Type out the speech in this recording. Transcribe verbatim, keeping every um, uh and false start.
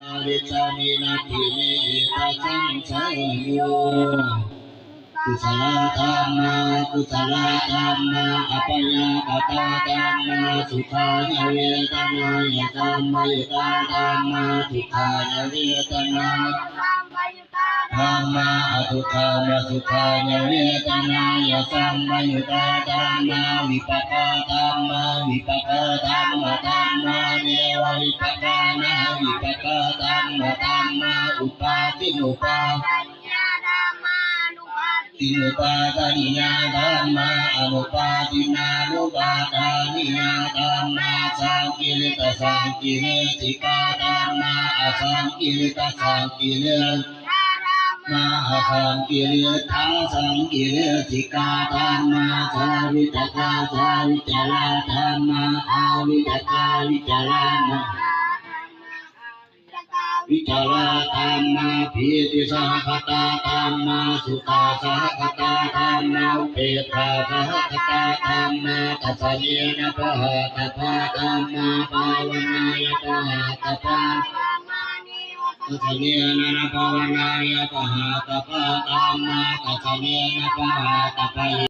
Ārissāmi natthi me ettha saṃsayo. Kusalā dhammā, akusalā dhammā, abyākatā dhammā, sukhāya vedanāya sampayuttā dhammā, dukkhāya vedanāya dhammā, adukkhamasukhāya vedanāya sampayuttā dhammā, vipākā dhammā, vipākadhammadhammā, nevavipākadhammadhammā, upādinnupā- dinnupādanniyā dhammā, anupādinnānupādāniyā dhammā, saṅkiliṭṭhasaṅkilesikā dhammā, asaṅkiliṭṭhasaṅkiliṭṭhā dhammā, asaṅkiliṭṭhāsaṅkilesikā dhammā, savitakkasavicārā dhammā, avitakkavicārā vicārā dhammā, pītisahagatā dhammā, sukhasahagatā dhammā, upekkhāsahagatā dhammā, dassanena pahātabbā dhammā, bhāvanāya pahātabbā, dassanena na bhāvanāya pahātabbā dhammā, dassanena pahātabbā